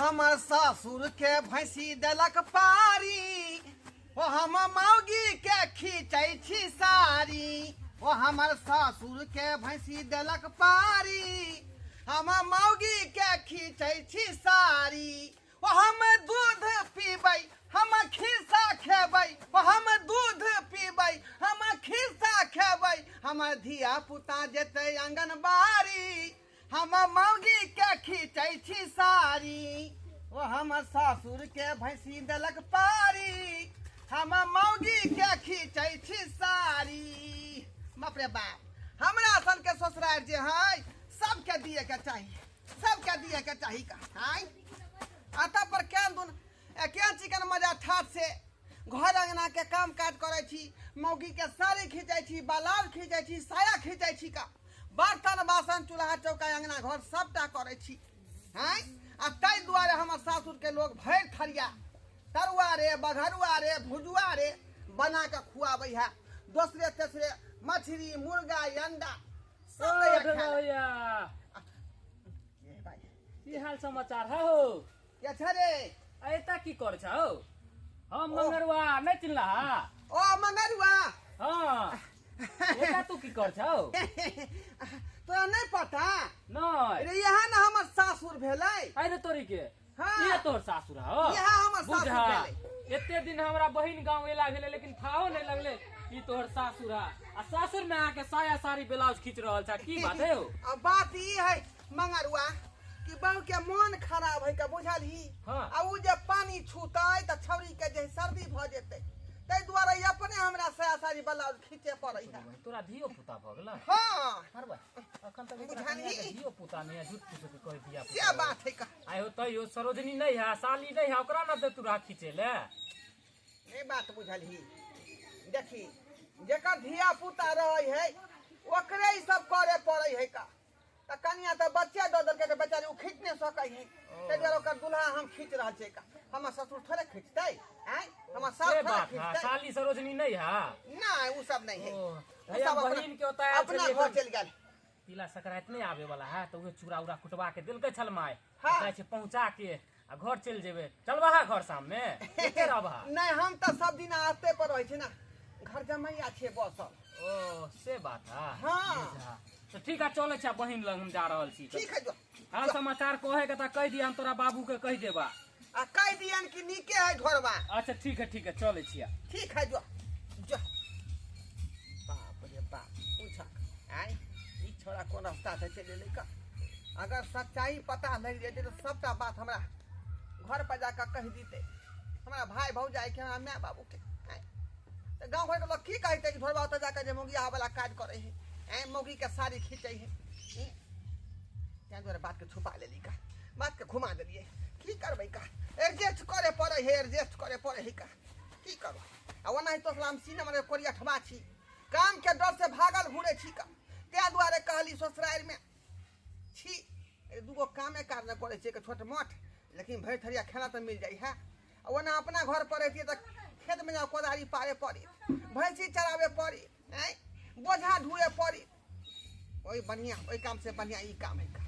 हमर सासुर के भैंसी देलक पारी, ओ हम मौगी के खींचै छी साड़ी। ओ हमर सासुर के भैंसी देलक पारी, हम मौगी के खींचै छी साड़ी। ओ हम दूध पीबै, हम खीसा खेबै। ओ हम दूध पीबै, हम खीसा खेबै। हमर धिया पुता जेतै आंगनबाड़ी, हम मौगी के खींचै छी साड़ी। ओ हमर सासुर के भैंसी देलक पारी, हम मौगी के खींचै छी साड़ी। बाप रे बाप, हमरा सन के ससुरार जे है सबके दिए के चाही, सबके दिए के चाही का आय। अतः पर केहन दुन केहन चिकन मजा ठाठ से घर अंगना के काम काज करै छी, मौगी के साड़ी खींचै छी, ब्लाउज खींचै छी, साया खींचै छी का, बर्तन बासन चूल्हा चौका अंगना घर सबटा करै छी हैं। आ ताहि दुआरे हमर सासुर के लोग भरि थरिया तरुआ रे, बघरुआ रे, भुजुआ रे बना के खुआबै है। दोसरे तेसरे मछली मुर्गा अंडा सब दैया खाय लए। भैया ए भाई, की हाल समाचार है हो? के छै रे? एता की कर छौ? हम मंगरुआ नहीं चिन्हला? ओ मंगरुआ। हाँ, एता तू की कर छौ? तोरा नहीं पता? नहीं। रे यहाँ ना हमर सासुर भेलै। अरे तोरी के। हाँ। ये तोहर सासुर हो? यहाँ हमर सासुर बुझा। भेलै। एते दिन हमरा बहिन गांव एला भेलै, लेकिन थाहो नहीं लगले ई तोहर सासुर है। आ सासुर में आके साया साड़ी ब्लाउज खींच रहल छा, की बात है हो? आ बात ई है मंगरुआ कि बहू के मन खराब है के बुझलही। हाँ। आ उ जे पानी छूतै त छौरी के जे सर्दी भ जेतै, ताहि दुआरे ई अपने हमरा साया साड़ी ब्लाउज खींचे पड़ै है। तोरा धियो पुता भ गेल? हाँ। अरे अखन तक एकरा बुझलही? कनिया के धियो पुता नहीं है, झूठ फूस के कह दिया। से बात है का। आइ हो तैयो सरोजनी नहीं है, साली नहीं है, ओकरा ना दे तू खींचे ले। नहीं बात बुझलही। देखी जेकर धिया पुता रहे है ओकरे ई सब करे पड़े है का। त कनिया त बच्चे दऽ देलकै तऽ बेचारी ओ खींच नहि सकै है, ताहि दुआरे ओकर दूल्हा हम खींच रहल छियै का। हमर ससुर थोड़े खींचतै? आँय, हमर सास से थोड़े बात है, खींचतै? साली सरोजनी नहीं है? नहीं, उ सब नहीं है। ओ, उ भैया सब अपना बहिन के ओतऽ आयल अपना छलियै घर तऽ चलि गेल। तिला संक्रांति नहीं आवे वाला है तो उहे चूड़ा उड़ा कुटवा के देलकै छल माय। हाँ। जाइ छै पहुंचा के आ घर चलि जेबै। चलबा है घर शाम में? एते रहबा? नहीं, हम तऽ सब दिन आते पर रहै छी ना, घर जमैया छियै बसल। ओ से बात है। हाँ। तो ठीक है, चलै छै बहिन लग हम जा रहल छी। ठीक है जो। हाल समाचार कहे के तऽ कहि दिया, हम तोरा बाबू के कहि देबा। आ कहि दियन कि नीके है घरवा। अच्छा ठीक है, ठीक है, चलै छियै। ठीक है जो जो। बाप रे बाप, पूछक आय ई छोड़ा कोन रास्ता से चलि एलै का। अगर सच्चाई पता लग जेतै तऽ सबटा बात हमरा घर पर जाकऽ कहि दितै, हमरा भाय भौजाई के, हमरा माय बाबू के। आँय, तऽ गाँव घरके लोक की कहतै कि ढोरबा ओतऽ जाकऽ जे मौगिया वाला काज करै है, आँय मौगी के साड़ी खींचै है। ताहि दुआरे बातके छुपा लेली का, बातके घुमा देलियै। की करबै का, एडजस्ट करे पड़ै है, एडजस्ट करे पड़ै है का, की करबै। आ ओनाहि तो हम सीने मने कोरियठवा छी, काम के डर से भागल घुरे छी का, ताहि दुआरे कहली ससुरारिमे छी दूगो कामे काज नहि करै छियै छोट मोट, लेकिन भरि थरिया खाना तऽ मिल जाइ है। आ ओना अपना घर पर रहितियै तऽ खेतमे जाउ कोदारी पारे पड़ी, भैंसी चराबे पड़ी, आँय बोझा ढोए पड़ी। ओहि बढ़िआँ, ओहि काम से बढ़िआँ ई काम है का।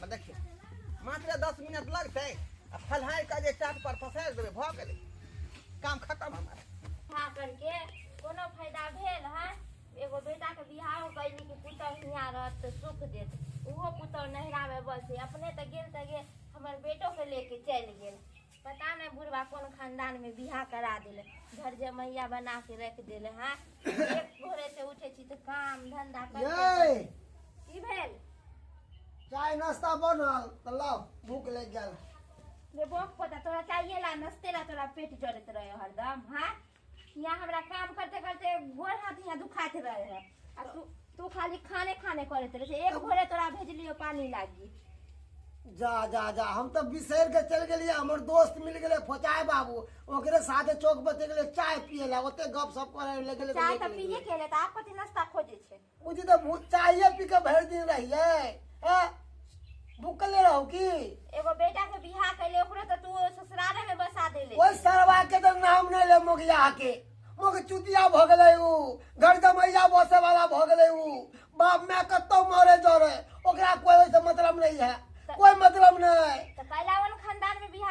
देखियौ मात्र 10 मिनट लगतै आ फलहारि कऽ जे चाट पर पसारि देबै, भऽ गेलै काम खतम हमर। खा करके कोनो फायदा भेल है? एगो बेटा के बियाहो कैली कि पुतहु हियाँ रहत तऽ सुख देत, ओहो पुतहु नैहरामे बसै, अपने तऽ गेल तऽ गेल, हमर बेटोके लेके चलि गेल। पता नहि बुढ़बा कोन खानदान में बियाह करा देले, घर जमैया बना के रख देले। हाँ, एक भोरे से उठे छी तऽ काम धंधा करते। ये की भेल? चाय नाश्ता बनल तऽ लाउ, भूख लागि गेल। रे बोक पोता, तोरा चाहिए ला नाश्ते ला तोरा पेट जरैत रहे हरदम। हाँ, यहाँ हमरा काम करते करते गोर हाथ यहाँ दुखाइत रहे है आ तू तू खाली खाने खाने करैत रहे। एक भोरे तोरा भेजलियो पानी लागी। जा जा जा, हम तऽ बिसरि के चलि गेलियै। हमर दोस्त मिल गेलै फोचाय बाबू, ओकरे साथे चौक पर चलि गेलै चाय पिए ला, ओते गप सप करे लग गेलै। चाय तऽ पिए के एलै तऽ आब कथी नाश्ता खोजे छै? बुझी तऽ चाये पी के भरि दिन रहियै। हैं, भूखले रहू की? एगो बेटा के बियाह कैले, ओकरो तऽ तू ससुराले में बसा देले। ओहि सरवा के तऽ नाम नहि ले, मोगिया के मोग चुतिया भऽ गेलै उ, घर जमैया बसे वाला भऽ गेलै उ। बाप माय कतौ मरे जरे ओकरा कोई ओहिसँ मतलब नहीं है, कोई मतलब नहीं। तऽ कैलावन खानदान में बियाह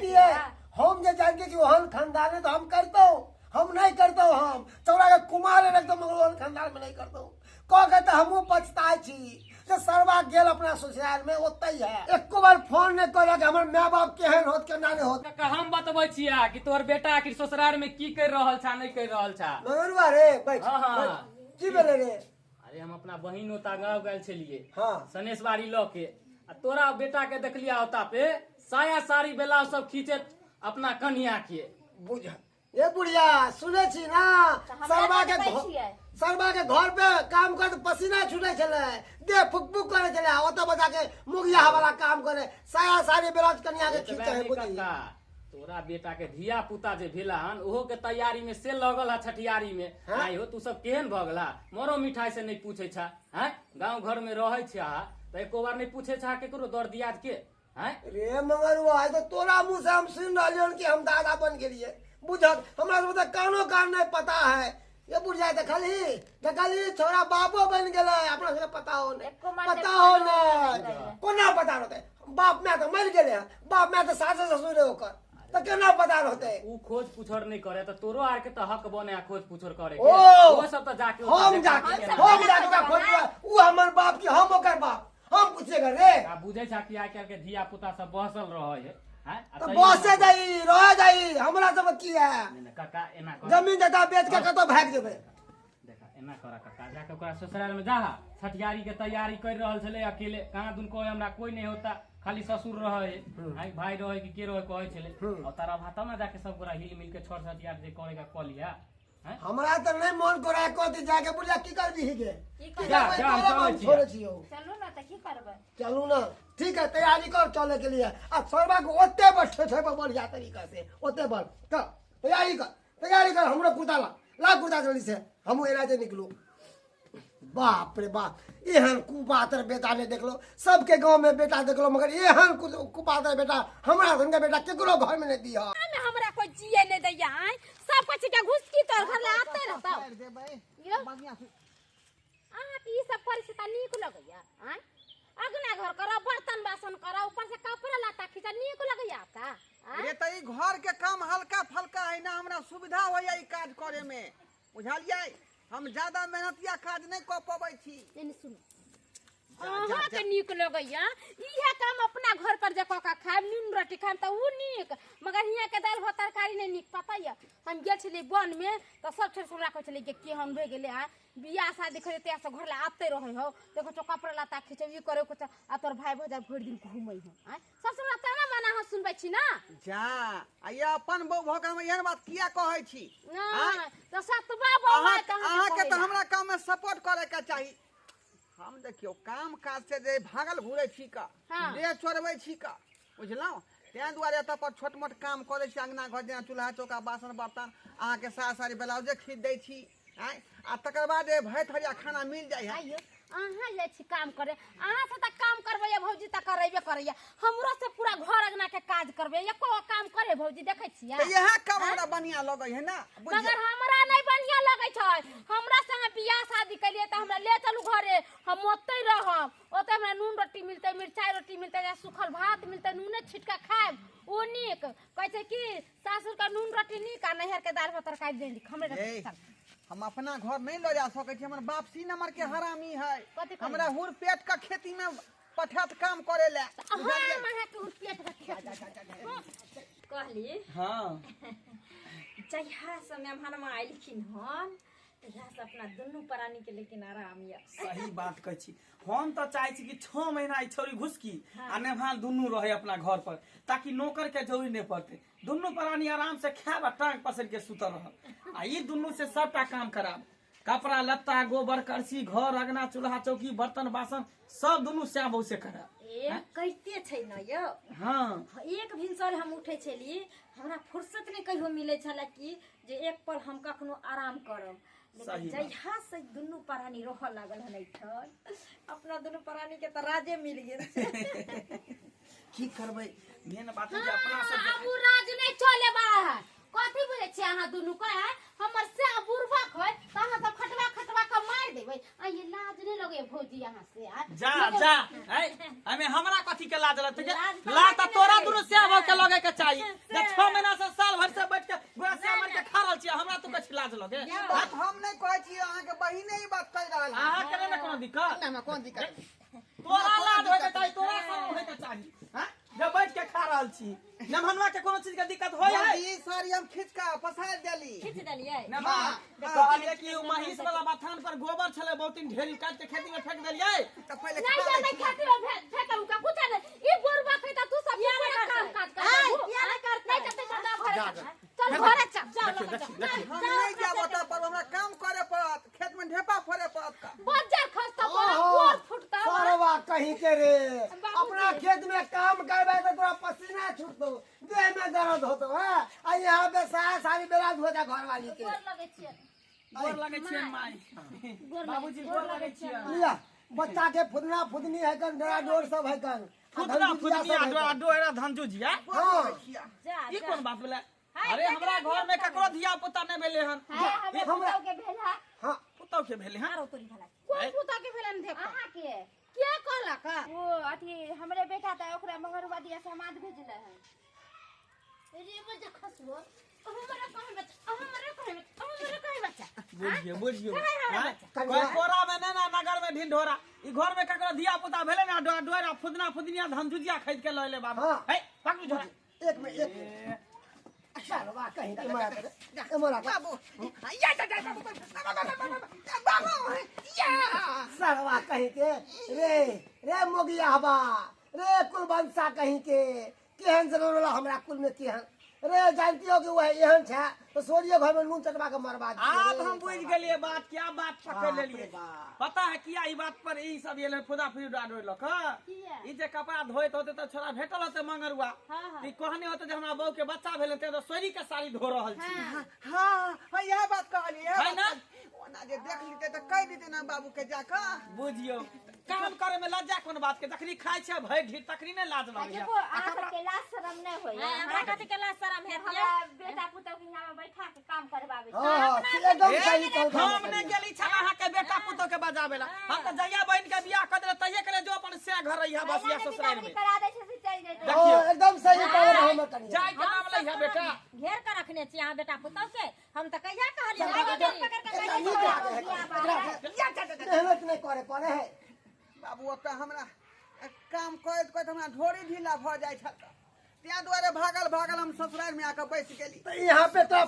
करतिए हम जे जान के कि ओहन खानदान है तो हम करतो हम नहीं करतो हम चौरा के कुमार रखतो मगर ओहन खानदान में नहीं करतो कह के तो हमहूँ पछताए छी जे सरवा गेल अपना ससुराल में ओतै है एको बार फोन नहीं करलक हमर माय बाप केहन होत केना नहीं होत। काका हम बतबै छिया कि तोहर बेटा आखिर ससुराल में की कर रहल छा नहीं कर रहल छा। मगरुआ रे बैठ हाँ, हाँ। बैठ। की भेलै रे? अरे हम अपना बहिन ओता गाँव गेल छलिए हाँ। सनेशवारी लऽ के आ तोरा बेटा के देखलिया ओता पे साया साड़ी ब्लाउज सब खींचे अपना कन्या के। बुझ ए बुढ़िया सुनै छी ना तऽ हमरा सरवा के बतबै छियै। सरवा के घर पे काम कर पसीना छूटे छलै देह फुक फुक करे छलै ओतऽ बजा के मुगिया वाला काम करे साया साड़ी ब्लाउज कन्या के एतबे खींचे है नहि बुझी। काका, तोरा बेटा के धिया पुता जे भेला हन ओहो के तैयारी में से लगल है छठियारी में। हाँ? आइ हो तू सब केहन भऽ गेला मरो मिठाई से नहीं पूछे छा हैं गांव घर में रहे छा तऽ एको बार नहीं पूछे छा केकरो दर दियाद के हैं? रे मगरुआ आइ तऽ तोरा मुंह से हम सुन रहलियन कि हम दादा बन गेलिए बुझल हमरा सब तऽ कानो कान नहीं पता है ये बुढ़िया देखलही देखलही छोरा बापो बन गेलै अपना सबके पता हो नहीं एको मार पता हो देखलो नहीं नहीं। कोना पता रहतै बाप my तऽ मरि गेलै बाप my तऽ सासे ससुर है ओकर तऽ केना पता रहतै? उ खोज पुछर नहीं करे तऽ तोरो आर के तऽ हक बने आ खोज पुछर करे के। ओ ओ सब तऽ जाके ओतऽ हम देखा जाके के हम जाके ओकरा खोजबै उ हमर बाप की हम ओकर बाप हम पूछेगा रे। आ बुझै छा कि आइ काल्हि के धिया पुता सब बहसल रहै है हैं? आ तऽ तैयो बसे जाइ रह जाइ हमरा सब की है नहीं, नहीं, काका एना कर जमीन जथा बेच के कतौ भागि जेबै। देखा एना करा काका जाके ओकरा ससुराल में जा छठियारी के तैयारी कर रहल छलै अकेले कहाँ दुन कहे हमरा कोई नहीं होता खाली ससुर रहे आई भाई रहे कि के रहे कहे छलै और तारा भाता में जाके सब गोरा हिल मिल के छठ छठियार जे करे का कऽ लिया हैं? हमरा तऽ नहीं मन करे कथी जाके बुढ़िया की करबी गे? की की करबै? जा, करबै? जा, हम तोरे चलै हम छियै। छोड़ै छियौ। चलू ना तऽ की करबै? चलू ना ठीक है तैयारी कर चले के लिए आ सरवा के ओते पर ठेठे पर बढ़िया तरीका से ओते पर कर तैयारी कर हमरो कुर्ता ला ला कुर्ता जल्दी से हमहूँ एना जे निकलू। बाप रे बाप एहन कुपात्र बेटा नहीं देखलो सबके गांव में बेटा देखलो मगर एहन कुपात्र बेटा हमरा सन के बेटा केकरो घर में नहीं दिया। में हमरा कोई जिए नहीं दैया आय सब कुछ के घुसकी तोर घर ले आते रहता। यो। अहाँ के ई सब परिस्थिति नीक लगैया आय अगना घर करऽ बर्तन बासन करऽ ऊपर से कपड़ा लत्ता खींचा नीक लगैया आपका आय? रे तऽ ई घर के काम हल्का फल्का है ना हमरा सुविधा होइया ई काज करे में बुझलियै हम ज्यादा मेहनतिया काज नहीं कऽ पबै छी। एने सुनू अहाँ के नीक लगैया इहे काम अपना घर पर जे कऽ के खायब नून रोटी खायब तऽ उ नीक मगर हियाँ के दालि भात तरकारी नहीं नीक। पता यऽ हम गेल छलियै वन में तऽ सब छेर हमरा कहै छलै कि केहन भए गेलै आय बियाह शादी करे तहिया से घर ले आते रहै हौ देखो छौ कपड़ा लत्ता खींचब ई करे कुछ आ तोर भाई भौजाइ भरि दिन घूमै हौ आय सब से हमरा ताना माना अहाँ सुनबै छी ना? जा आ ई अपन बहू भऽ के हम एहन बात किया कहै छी? नहि तऽ सतबा बहू है तऽ अहाँके तऽ कहै हमरा काम में सपोर्ट करे के चाही। हम देखियौ काम काज से जे भागल घुरै छी का हाँ। देह चोरबै छी का बुझलहुँ ताहि दुआरे एतऽ पर छोट मोट काम करै छी अंगना घर जेना चूल्हा चौका बासन बर्तन अहाँके साया साड़ी ब्लाउजे खींच दै छी आँय आ तकर बाद भरि थरिया खाना मिल जाइ है। आइयो अहाँ जाइ छी काम करे अहाँ से तऽ काम करबैया भौजी तऽ करेबे करैया हमरो से पूरा घर अंगना के काज करबै एको काम करे भौजी देखै छियै? तऽ इएह काम हमरा बढ़िआँ लगै है ना बुझलियै? मगर हमरा नहीं बढ़िआँ लगै छै हमरा से अहाँ बियाह शादी केलियै तऽ हमरा ले चलू घरे हम ओतै रहब ओतै हमरा नून रोटी मिलतै मिरचाइ रोटी मिलतै या सूखल भात मिलतै नूने छिटका खायब ओ नीक कहै छै कि सासुर के नून रोटी नीक आ नैहर के दालि भात तरकारी नहि नीक हमरे ए, चल। हम अपना घर नहीं लऽ जा सकै छी हमर बाप सी नंबर के हरामी है कथी करै? हमरा हुर पेट के खेती में पठत काम करे ले। हम बुझलियै? अहाँके हुर पेट के खेती कहली हाँ जहिया से मेहमानमा अयलखिन हन तहिया से अपना दुनू प्राणी के लेकिन आराम यऽ। सही बात कहै छी हम तऽ चाहै छी कि 6 महीना ई छौरी घुसकी आ नेभान दुनू रहे अपना घर पर ताकि नौकर के जरूरी नहीं पड़ते दुनू प्राणी आराम से खायब आ टांग पसरि के सुतल रहब आ ई दुनू से सबटा काम कराब कपड़ा लत्ता गोबर करसी घर अंगना चूल्हा चौकी बर्तन बासन सब दुनू श्याम बहू से कराब। ए कहिते छै न यौ। हाँ। एक भिनसर हम उठै छली हमरा फुर्सत नहि कहियो मिलै छलै कि जे एक पल हम कखनो आराम करब लेकिन सही बात। जहिया से दुनू प्राणी रहऽ लागल हन एहिठाम अपना दुनू प्राणी के तऽ राजे मिल गेल छै। की करबै मेन बात है जे अपना सब आब उ राज नहि चले वाला है कथी बुझै छियै अहाँ दुनू के है हमर से बुढ़बक है तऽ अहाँ सब खटवा खटवा के मारि देबै आ ये लाज नहि लगैया भौजी अहाँ से आ? जा जा ऐ हमे हमरा कथी के लाज लगतै लाज तऽ लाज तऽ अहाँके तोरा नहि दुनू श्याम के लगे के चाही। लगे ई बात हम नहीं कहै छी, अहाँ के बहिने ई बात कहि रहल है। अहाँ के ने कोनो दिक्कत? ना, कोन दिक्कत? तोरा लाज होय के चाही, तोरा शरम होय के चाही। हां, जब बैठ के खा रहल छी नमहनवा के कोनो चीज के दिक्कत होय है? ई साड़ी हम खींच के पसारि देली। खींच देलियै। नमहन कहलियै कि उ महिष वाला बथान पर गोबर छले बहुत दिन ढेरी काट के खेती में फेंक देलियै। त पहिले नहीं खा ये लै नहीं छी। खेती में फेंकम का कुछ नहीं। ई गोरबा खैता तू सब किया काम काज कर किया नहीं करते? नहीं चलते, चल घरे चल, चल घरे चल, जाओ लगा चल। हम नहीं जाब ओतऽ पर, हमरा काम करे पड़त, खेत में ढेपा फोड़े पड़त का। बज्जर खसता बड़ा गोर फुटता। सरवा कहीं के रे, अपना खेत में काम करबे तो तोरा पसीना छूटतो, देह में दर्द होतो है, आ यहाँ पे सारा सारी बेला धो जा घर वाली के। गोर लगै छियै। गोर लगै छियै माई, बाबूजी गोर लगै छियै। लिया बच्चा के फुदना फुदनी है कन, डोरा डोर सब है कन, फुदना फुदनी आ डोरा डोरा धनजुजिया। हां जा ई कोन बात भेलै? अरे हमरा घर में ककरो धिया पुता नहीं भेले हन। हाय, हमरे पुतौ के भेल है। हां, पुतौ के भेले हन। आरो तोरी भला कोन पुता के भेलन देखो? अहाँ के के कहलक? वो अथी हमरे बेटा त ओकरा मंगरुआ दिया समाज भेजले है। रे बजे खसबो हमरा कहे बच्चा, हमरा कहे बच्चा, हमरा कहे बच्चा। बुझियो बुझियो, कन्या। कोरा में नहीं ना नगर में ढिंढोरा। ई घर में ककरो धिया पुता भेले ना डोरा डोरा फुदना फुदनिया धनजुजिया खरीद के लइले बाबू। हां। हे पकड़ू झोरा। एक में एक सरवा कहीं के मारा करे ए मारा बाबू या जा जा बाबू बाबू या सरवा कहीं के रे रे मोगिया हवा रे कुलवंशा कहीं के केहन जरूर हमरा कुल में केहन रे जानती हो कि वह एहन छै तो सोरियो घर में नून चटवा के मरवा दिए। आब हम बुझ गेलिए बात, क्या बात पकड़ लेलिए। बाप। पता है किया ई बात पर ई सब एले फुदा फुदी डा डोर लक? ई जे कपड़ा धोइत होते त छोरा भेटल होते मंगरुआ, ई कहने होते जे हमरा बहू के बच्चा भेल ते तो सोरी के साड़ी धो रहल छी। हां हां, यह बात कहलिए, है ना? ओना जे देख लीते त कहि दीते ना बाबू के जाकर। बुझियो काम करे में लज्जा कोन बात के, जखनी खाय छै भरि ढीर तखनी ने लाज लगैया। देखो अहाँ सबके लाज शरम नहीं होइया। हमरा कथि के लाज शरम हेत? हमरा बेटा पुतौ के यहाँ बैठा के काम करबाबै छै। हां, एकदम सही कहल। हम ने गेली छल अहाँ के बेटा पुतौ के बजाबेला। हम त जहिया बहिन के बियाह कर देले तहिये के जो अपन से घर रहिया बस या ससुराल में करा दै छै से चल जैते। हां, एकदम सही कहल हमर कनिया। जाय के नाम लइहा बेटा। घेर के रखने छी अहाँ बेटा पुतौ के। हम त कहिया कहलियै मेहनत नहीं करे पड़े है बाबू। ओतऽ हमरा काम करैत करैत हमरा ढोरी ढीला भऽ जाइ छल, त्या दुआरे भागल भागल हम ससुराल में आके बैस गेली। तो यहाँ पे तो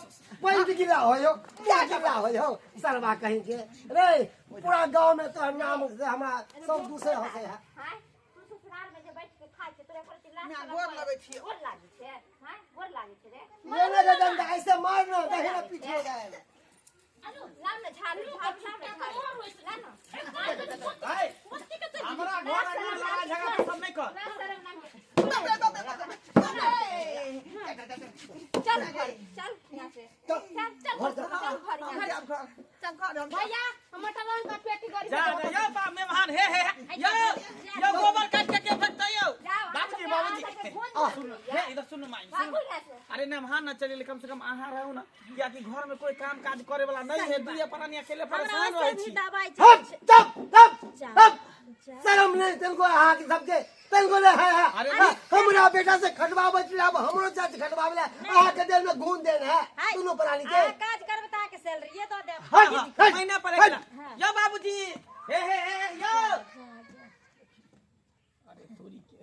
पैंट गिला हो हो, क्या गिला हो हो सरवा कहीं के रे। पूरा गांव में तो नाम से हमरा सब दूसरे हंसे है। हां, तू ससुराल में जे बैठ के खाइ छै तोरा प्रति लाज ना गोर लगै छियै। गोर लागै छै? हां, गोर लागै छै रे। ये ना डंडा ऐसे मार ना देखना पीछे हो जाएगा। अनु लाम ने झाड़ू झाड़ू लाम ने झाड़ू लाम ने। हाय, हमरा घर में लड़ाई झगड़ा सब नहीं कर। लाज शरम ना। बाप रे बाप रे बाप रे। चल घर चल यहाँ से चल चल चल चल घर यहाँ घर चल घर हम भैया हमर टलन का पेटी गरी जा जा यो बाप मेहमान हे हे यो यो गोबर काट के के फेंकते यो। जाओ बाबूजी बाबूजी बाबूजी हे इधर सुन माई सुन। भागू यहाँ से। अरे मेहमान न चले कम से कम अहाँ रहो ना, कियाकि घर में कोई काम काज करे वाला नहीं है, दुनिया प्राणी अकेले परेशान हमरा रहै वैसे भी छी। दवाई हट छै। चुप चुप चुप शर्म नहीं तिनको अहाँ के सबके तिनको ले है। अरे हमरा बेटा से खटवाबै छी, अब हमरो चाची खटवाबै अहाँ के देह में घून देन है दुनू प्राणी के। अहाँ काज करबै त अहाँके सैलरी दऽ देब। हट हट महीना पर एक यो बाबूजी हे हे हे यो। अरे तोरी के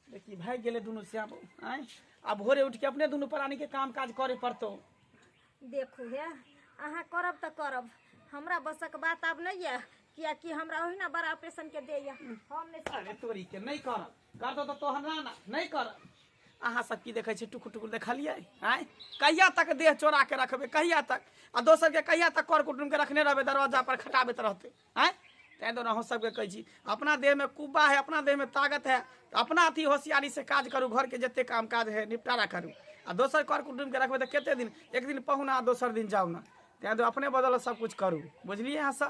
देखी भाग गेले दुनू श्याम। आय आ भोरे उठ के अपने दुनू प्राणी के काम काज करे पड़तो। देखू हे अहाँ करब त करब, हमरा बसक बात आब नहीं है, कियाकि हमरा ओहिना बड़ा ऑपरेशन के देया हम नहीं। अरे तोरी के नहीं कर कर दो तो तोहर ना नहीं कर। अहाँ सब की देखै छी टुकुर टुकुर देखलियै? आँय कहिया तक देह चोरा के रखबै, कहिया तक आ दोसर के कहिया तक कर कुटुम के रखने रहबै, दरवाजा पर खटाबैत रहतै? आँय तैं दुआरे अहूँ सबके कहै छी अपना देह में कुब्बा है, अपना देह में ताकत है, तो अपना अथी होशियारी से काज करू, घर के जते काम काज है निपटारा करू। आ दोसर कर कुटुम के रखबै तऽ कते दिन, एक दिन पहुना दोसर दिन जाउ ना। तैं दुआरे अपने बदल सब कुछ करू, बुझलियै अहाँ सब?